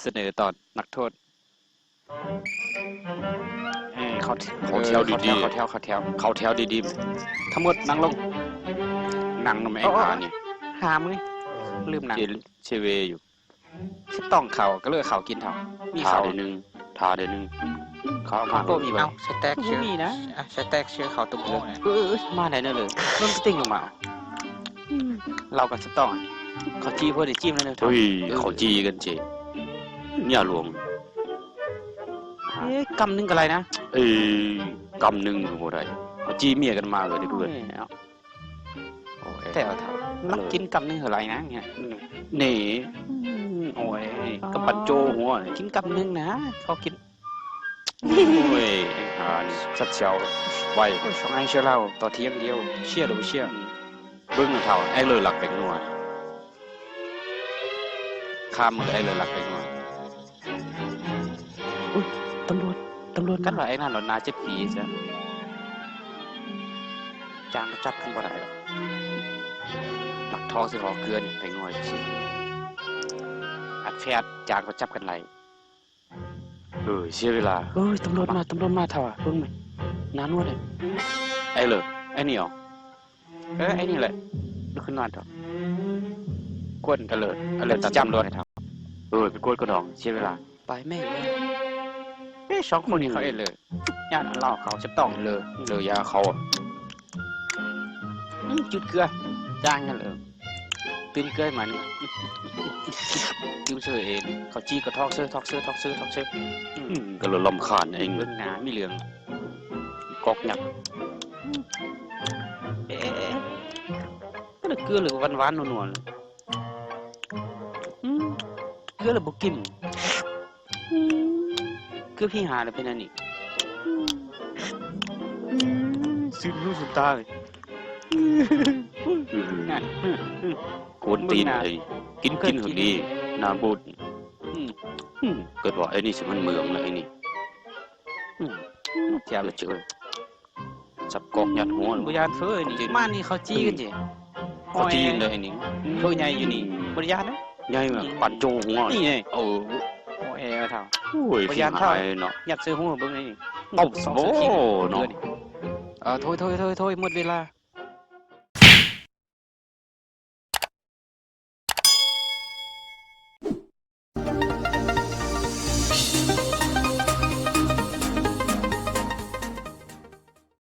ສະເໜີຕອນນັກໂທດ. ເອີ ເຂົ້າ ເຂົ້າແຖວດີໆ ເຂົ້າແຖວ ເຂົ້າແຖວ ເຂົ້າແຖວດີໆ ທັງໝົດນັ່ງລົງ. ນັ່ງນຳແອງຫານີ້ ຫາມື້ ລືມນັ່ງ ເຊເວຢູ່. ສະຕ້ອງເຂົ້າ ກໍເລີຍເຂົ້າກິນເຖົ້າ ມີເຂົ້າ ຖ້າໄດ້ໜຶ່ງ ຖ້າໄດ້ໜຶ່ງ ເຂົ້າມາ ບໍ່ມີ. ເອົາ ສະແຕັກຊື່ ບໍ່ມີນະ ສະແຕັກຊື່ເຂົ້າຕຸ່ມໂອ້ ເອີ ມາໄດ້ແນວເລີຍ ລົງຕິ່ງລົງມາ. ເຮົາກັບສະຕ້ອງ ເຂົ້າຈີ່ພໍໄດ້ຈິ້ມແລ້ວເນາະ. ເອີຍ ເຂົ້າຈີ່ກັນເຈ ເມຍຫຼວງ. ເອີ ກຳໜຶ່ງກໍໄດ້ນະ. ເອີ ກຳໜຶ່ງກໍບໍ່ໄດ້ ເຂົ້າຈີ່ເມຍກັນມາເລີຍເດີເພື່ອນ. ໂອ້ຍ ແຕ່ວ່າເຖົ້າ ເອີ ມັກກິນກຳໜຶ່ງເທົ່າໃດນະເນຍ ນີ້. ອືມ ໂອ້ຍ ກຳປັ່ນໂຈຫົວ ກິນກຳໜຶ່ງນະ ເຂົາກິນ. ໂອ້ຍ ໄອ້ຫານີ້ ສັດເຊວໄວ. ໂອ້ຍ ສອງອ້າຍເຊື່ອລາວ ຕໍ່ຖຽງດຽວ ເຊື່ອຫຼືບໍ່ເຊື່ອ. ເບິ່ງນະເຖົ້າ ໄອ້ເລີລັກແປ້ງນົວ ຄາມມັນກໍໄອ້ເລີລັກແປ້ງນົວ. ອຸ້ຍ ຕຳຫຼວດ ຕຳຫຼວດ ກັນວ່າໄອ້ນັ້ນລະໜ້າເຈັດປີຊະ ຈ້າງຈັບກັນບໍ່ໄດ້ດອກ. ຫຼັກທອງຊິຂໍເກືອນີ້ໄປງ່ອຍຊິ ອັດແຟດ ຈ້າງກໍຈັບກັນໄດ້. ເອີ ເສຍເວລາ. ເອີຍ ຕຳຫຼວດມາ ຕຳຫຼວດມາ ເຖົ້າ ເບິ່ງແມະ ໜ້ານົວເດ້. ໄອ້ເລີ ໄອ້ນີ້ເອົາ ເອີ ໄອ້ນີ້ແຫຼະ ລຸກຂຶ້ນນອນເຖາະ ກວນ ເອີ ເລີ ເລີ ຕຳຫຼວດ ເອີ ໄປກວດກະດອງ ເສຍເວລາ. ໄປແມ່ ເອີ ສອງຄົນນີ້ເຂົາເຮັດເລີ ຢ້ານເຫຼົ້າເຂົາຈະຕ້ອງເລີ ເລີຢາເຂົາ. ອືມ ຈູດເກືອ ຈ້າງກັນເລີ ຕື່ມເກືອໃຫ້ມັນ ຕື່ມເຊີເອງ ເຂົາຈີ່ກໍທອກເຊີ ທອກເຊີ ທອກເຊີ ທອກເຊີ. ອືມ ກໍເລີລຳຄານເອງ ເບິ່ງໜ້າມີເລື່ອງ ກອກຍັກ. ເອ ເກືອເລີຫວານໆ ນົວໆ ອືມ ເກືອເລີບໍ່ກິນ. ອືມ ເກືອບທີຫ້າແລ້ວເປັນອັນນີ້ ອືມ ອືມ ຊຶມຫູຊຶມຕາເລີຍ. ນັ້ນ ກວນຕີນເລີຍ ກິນ ກິນເທົ່ານີ້ ໜ້າບູດ. ອືມ ອືມ ເກີດວ່າໄອ້ນີ້ຊິມັນເມືອງນະໄອ້ນີ້. ອືມ ເຈັບເຈີ ສັບກອກຍັດຫົວ ບໍ່ຢ້ານເຟີນີ້ ມານີ້ເຂົາຈີ່ກັນເດ ເຂົາຈີ່ເລີຍນີ້ ເຟີໃຫຍ່ຢູ່ນີ້ ບໍ່ໄດ້ຢ້ານເດ້ ໃຫຍ່ແບບ ອືມ ປານໂຈຫົວນີ້. ເອີ ໂອ້ຍ ເຖົ້າ ໂອ້ຍ ບໍ່ຢ້ານເຖົ້າ ຂີ້ຫາຍເນາະ ຍັດໃສ່ຫົວເບິ່ງນີ້ ເອົາ ໂອ້ ເນາະ. ເອີ ໂທຍໆໆ ໝົດເວລາ.